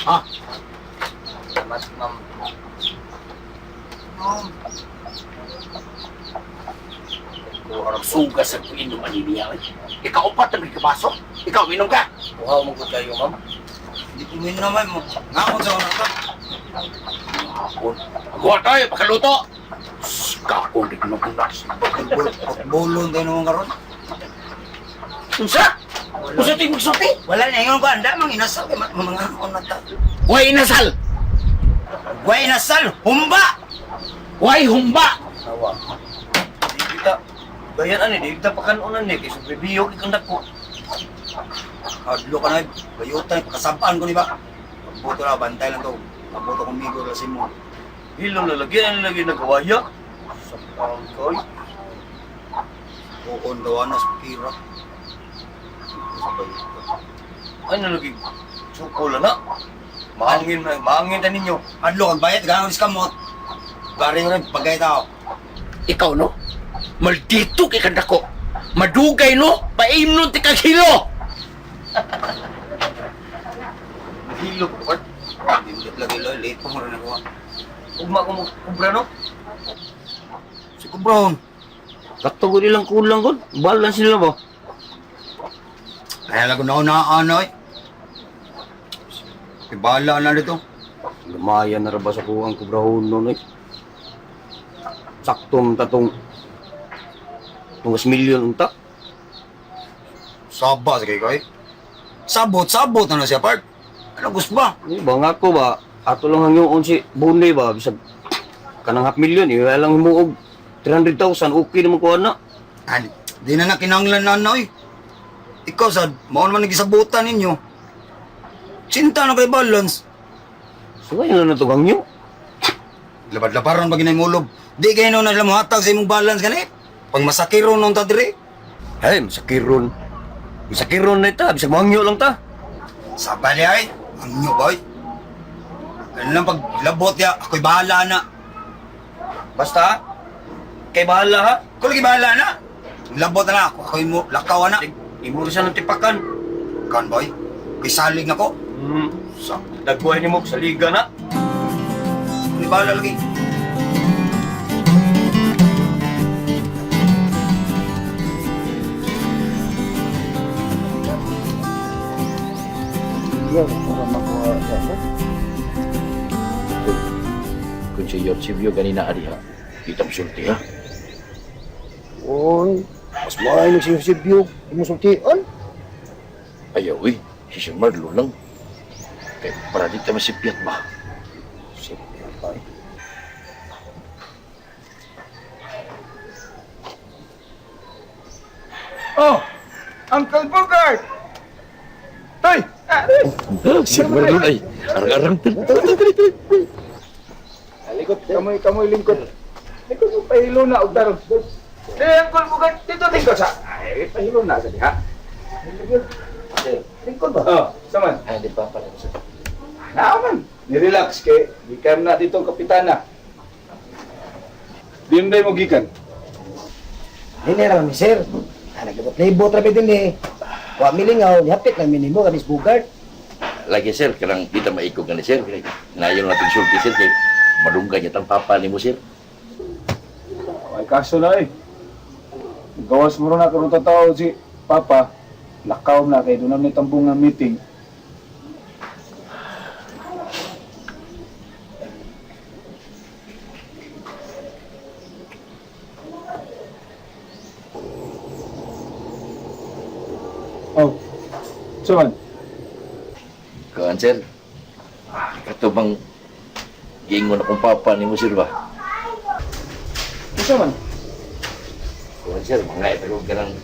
Ha? Salamat, ma'am. Ma'am. Ko suga sa inom ani niya. Eh. Ikaw pa tabi ka baso. Ikaw minom ka. Uhaw mo ko kayo, ma'am. Hindi ko minom ay mo. Ngakon sa una ka. Ako. Agawa tayo pakaluto. Kaon di ko magunas. Bulon tayo naman karon. Unsa? Unsa ting magsulti? Wala na ingon ko anda mang inasal kay mga na ta. Way inasal. Way inasal, humba. Way humba. Awa. Di kita bayan ani, di kita pakanunan ni kay sobrebiyo kay kang dako. Hadlo ka na, bayutan, pakasabaan ko ni ba? Pagbuto na, bantay lang to. Pagbuto kong migo kasi mo. Hilom na lagi ani lagi nagawaya. Sa pangkoy. Buon daw na sa pira. Sa bayutan. Ano lagi suko na. Mahangin na, mahangin ta ninyo. Hadlo kag bayat, ganang is kamot. Bari ko rin, pagay tao. Ikaw no? Maldito kay kandako. Madugay no? Paimnon ti kag hilo. Hilo ko part. Hindi lagi lo, late pa mo rin ako. Ugma ko mo kubra no. Si Kubron. Kato ko nilang kulang gud. Balance nila ba? Kaya lang ko na ano eh. Kibala na dito. Lumayan na ra ba sa kuang kubrahon no eh. Saktong tatong tungas milyon unta. Saba sa kay kay. Sabot, sabot na na siya, part. Ano gusto ba? Di ba nga ako ba, ato lang hangyoon si Bunay ba, bisag kanang half million, eh, wala lang himuog 300,000, okay naman ko na. Ani, di na na kinanglan na na eh. Ikaw sad, mao naman nagisabutan ninyo. Sinta na kay balance. So ngayon na na ito hangyo. Labad-labaron ba ginay mulob? Di kayo na sila mohatag sa imong balance gani. Pag masakiron nung ta diri. Hey, masakiron. Masakiron na ita, bisag mahangyo lang ta. Saba di ay, ang inyo boy. Ano lang pag labot ya, ako'y bahala na. Basta, kay bahala ha. Ako lagi bahala na. Labot na ako, ako'y mo, lakaw na. Imo rin siya ng tipakan. Kan boy, kay salig na ko. Sa, dagwahin ni mo sa liga na. Ako'y bahala lagi. Iya, para makuha sa ako. Kung si Yorchibio ganina ari ha. Kita mo sulti ha. Oy, mas maayo na si Eusebio. Di mo sultian. Ayaw eh. Si Sir Marlo lang. Kay para di ta masipyat ba? Sipyat pa eh. Oh, Uncle Bogart! Toy! Ah, Si Marlo ay arang-arang. Likod, kamoy, kamoy, lingkod. Lingkod mo, pahilo na, og tarong. Eh, Uncle Bogart, dito lingkod sa... Ay, pahilo na sa diha. Lingkod ba? Oh, saman. Ay, di pa pala sa. Naaman. Ni-relax kay, gikan na dito kapitana. Di mo gikan. Hindi ra mi sir. Ah, naglibot-libot ra mi din eh. Wa milingaw, nihapit lang minimo kami sa Bugart. Lagi sir, kanang di ta maikog gani sir. Nayon natin sulti sir kay madunggan niya tang papa nimo sir. Ay, kaso na eh. Gawas mo rin na karoon tao si Papa. Lakaw na kay doon na tambong nga meeting. Oh, so man, Kuan sir. Ah, kato bang giingon akong papa nimo sir ba? Unsa man? Kuan sir, mga ito kanang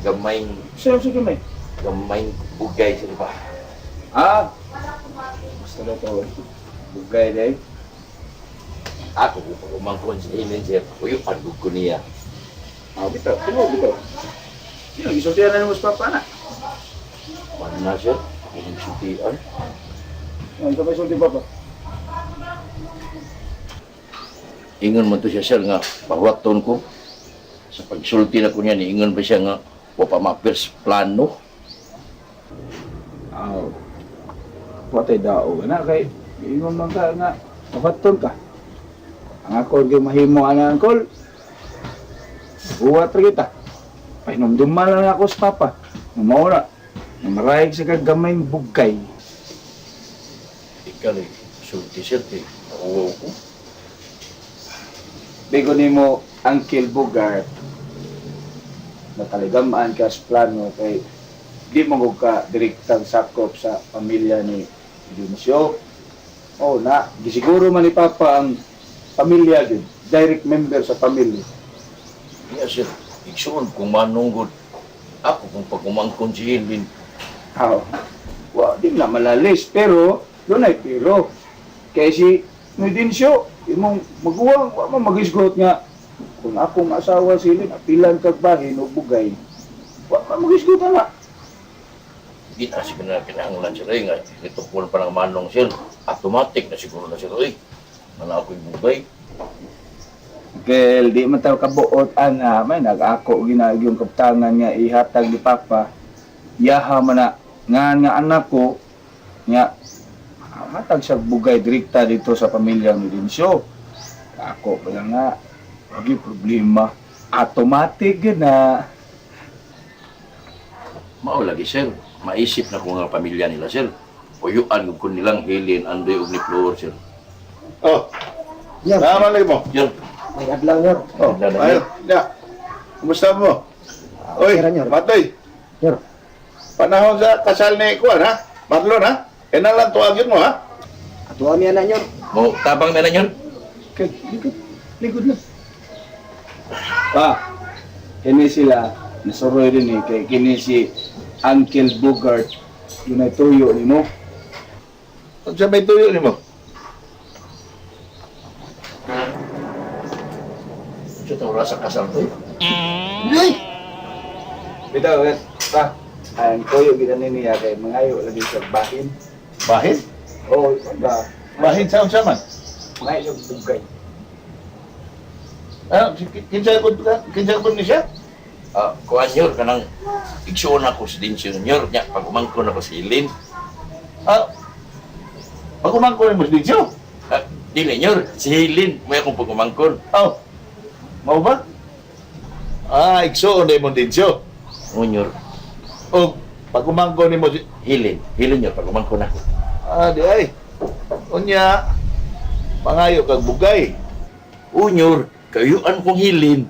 gamayng Sa'yo sa gamay. gamayng bugay sir ba? Ah, basta na to. Bugay day. Ako kung pagumangkon sa imin sir, uyo pandug ko niya. Ah, bitaw. Tinuod bitaw. Sino, gisultihan na nimo sa papa na. Ano na sir? Inyong sultian. Ano sa may sulti papa? Ingon man to siya sir nga pahuwaton ko. Sa pagsulti na ko niya, niingon pa siya nga wa pa mapers plano. Aw. Wa tay dao na kay ingon man ka nga mabaton ka. Ang ako gyud mahimo ana, uncle. Buhat ra kita. Pahinumduman lang ako sa papa. Mao na. Maray sa kagamayng bugkay. Ikaw eh, sulti sir kay nauwaw ko. Bigo nimo, Uncle Bogart, nataligamaan ka sa plano kay di mo gud ka direktang sakop sa pamilya ni Dionisio. Oh, na, gisiguro man ni Papa ang pamilya gyud, direct member sa pamilya. Iya sir, igsuon kung manunggod. Ako kung pagumangkon si Hilin. Aw. Wa di na malalis pero dunay pero kay si Dionisio imong maguwang wa man magisgot nga kung akong asawa sila apilan kag bahin o bugay. Wa man magisgot na. Di na siguro na kinahanglan sir eh, nga itupon pa ng manong sir. Automatic na siguro na sir eh. Mana ako'y bugay. Kel, di man tayo kabuot ana, may nag-ako ginag yung kaptangan nga ihatag ni Papa. Yaha man na nga nga anak ko nga hatag siya bugay direkta dito sa pamilya ni Densyo. Ako pa lang nga, wag yung problema. Automatic yun na. Mao lagi sir, maisip na ko nga pamilya nila sir. Uyuan ko nilang Hilin, Andoy ug ni Flor sir. Oh, Nyor, tama lagi mo. Sir, may adlaw, Nyor. Oh, Wala na, ayo. Ya. Kumusta mo? Oy, Okay ra, Nyor. Matoy. Nyor, Panahon sa kasal ni Kuan, ha? Marlon, ha? Kailan lang tuwagin mo, ha? ato mi ana, Nyor. Mo tabang na nyo. Okay, likod, likod lang. Pa, kini sila, nasuroy din eh, kay kini si Uncle Bogart, yun ay tuyo ni mo. Unsa may tuyo nimo? Sa tawra sa kasal to. Bitaw, eh, pa, ang tuyo gina niya kay mangayo lagi sa bahin. Bahin? Oo, ba, Bahin sa unsa man? mangayo sa bugay. Ah, kinsa ko ni siya? Ah, kuan nyor kanang igsuon ako si Dinsyo nyor nya pag umangkon ako si Hilin. Ah. Pagumangko nimo si Densyo. Ah, dili nyor, si Hilin may akong pagumangkon. Oh. Mao ba? Ah, igsuon nimo Densyo. O nyor, O pagumangko nimo si Hilin, Hilin nyor pag umangkon ako. Ah, di ay. Unya, mangayo kag bugay. O nyor, kayuan kong Hilin.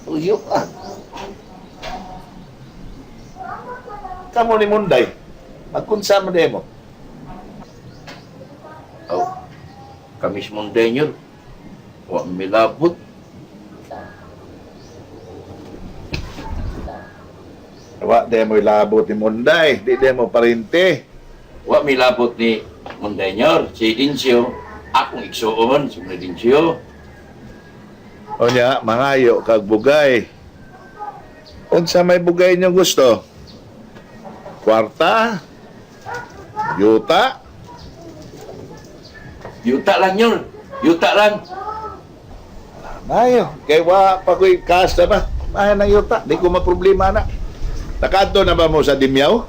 Uyo ah. Kamo ni Munday. Magkunsa mo mo. Aw, kamis mong nyor. Wa milabot. Wa demo ilabot ni Munday, di demo parente. Wa milabot ni Munday nyor, si Dinsyo. Akong igsuon si Munday Dinsyo. Unya, mangayo kag bugay. Unsa may bugay niyong gusto? Kwarta? Yuta? Yuta lang nyor, yuta lang. Mayo, kay wa pa ko'y kasta ba? Mayo ng yuta, di ko maproblema na. Nakaadto na ba mo sa Dimyaw?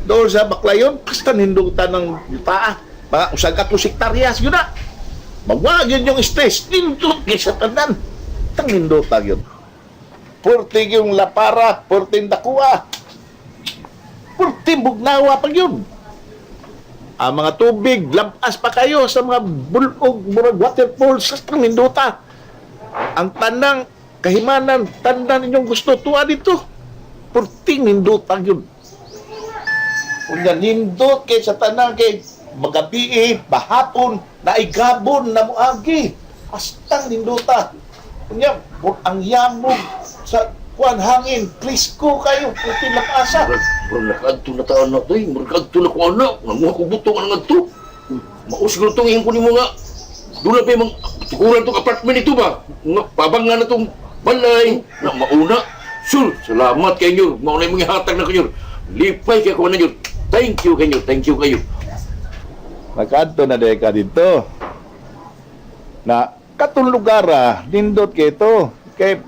Doon sa Baclayon, basta nindutan ng yuta. Mga usag ka hektaryas, yun na. Magwag yun yung stress. Nindot kay sa tanan. Tang nindota yun. Purti yung lapara, purti dakuha. Purti bugnawa pag yun. Ang mga tubig, lampas pa kayo sa mga bulog, murag waterfalls sa tang nindota. Ang tanang kahimanan, tanan inyong gusto, tuwa dito. Purting nindota yun. Unya nindot kay sa tanang kay magabi bahapon, naigabon na muagi. Astang nindota. Unya, ang yamog sa kuan hangin, presko kayo, purting lapasa. Murag, murag nakaadto na taon na to eh. Murag adto na ko anak. Nanguha ko butong ang adto. Mausig na itong ko nimo nga. Doon na pa yung mga tukuran tong apartment ito ba? Nga, pabang nga na tong balay. Na mauna. Sure, salamat kay nyo. Mauna yung mga hatag na kanyo. Lipay kay ko na nyo. Thank you kanyo. Thank you kayo. Nakaadto na dahil ka dito. Na katong lugar ah, nindot kay ito. Kay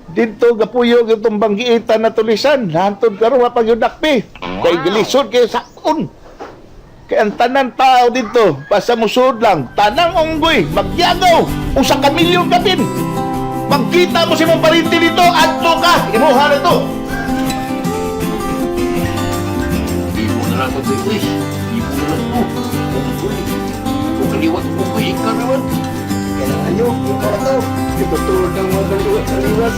Dito gapuyo itong banggiitan na tulisan. Hantod karon wa pag dakpi. Kay gilisod kay sakon. Kay ang tanan tao dito, basta musud lang, tanang unggoy, magyagaw, usa ka milyon kapin. Magkita mo si mong parinti dito, adto ka, imuha na to. Ibo na lang ito, uy. Ibo na lang ko. Unggoy. Kung kaliwat unggoy, ikaw naman. Kailangan ayo, ikaw na to. Itutulog ng mga kaliwat-kaliwat.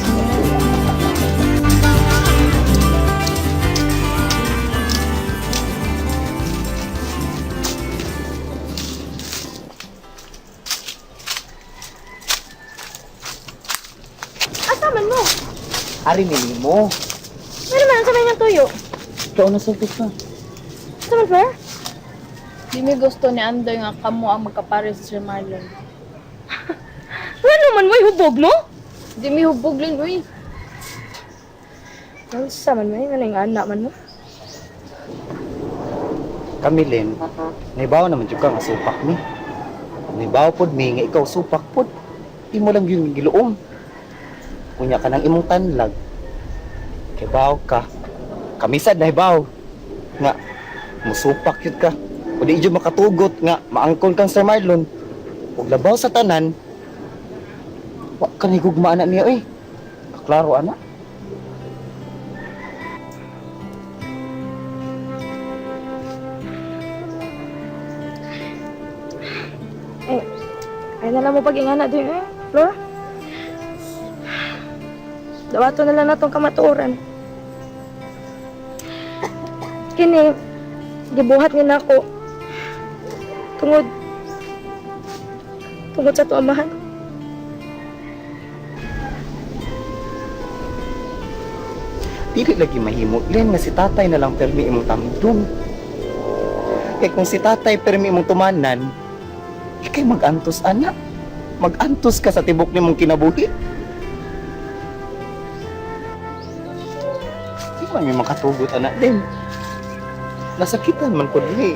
Asa man mo? Ari mo. Meron man sa may tuyo. Ikaw na sa ka. Asa man, Fleur? Di mi gusto ni Andoy nga kamo ang magkapares si Sir Marlon. Ano man mo'y hubog mo? Di mi hubog lin, uy. Ano man mo? Ano yung anak man mo? Kami Len, naibaw naman jud ka nga supak mi. Naibaw pod mi nga ikaw supak pod. Imo lang yung giluom. Unya ka ng imong tanlag. Kay baw ka. Kami sad naibaw nga musupak yun ka. O di jud makatugot nga maangkon kang Sir Marlon. Ug labaw sa tanan, wa ka ni gugma ana niya oy. Klaro ana. Eh, ay na lang mo pag-ingana din eh, Flor. Dawato na lang natong kamatuoran. Kini, gibuhat ni nako. Tungod, tungod sa tuamahan. Dili lagi mahimo Len nga si tatay na lang permi imong tamdon. Kay kung si tatay permi imong tumanan, ikay magantos ana. Magantos ka sa tibok nimong kinabuhi. Di man may makatugot ana din. Nasakitan man ko ni.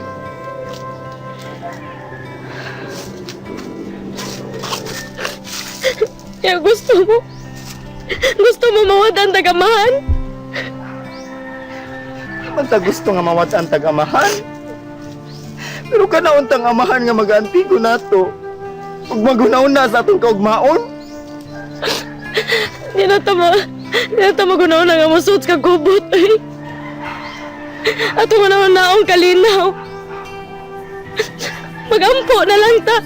Kaya gusto mo, gusto mo mawadan tagamahan? Di man ta gusto nga mawat ang tag-amahan. Pero kanaon tang amahan nga mag-antigo nato. Ug magunaon na sa atong kaugmaon. Di na ta ma, di na ta magunaw na nga masuot ka gubot eh. Ato mo naman naong kalinaw. Magampo na lang ta.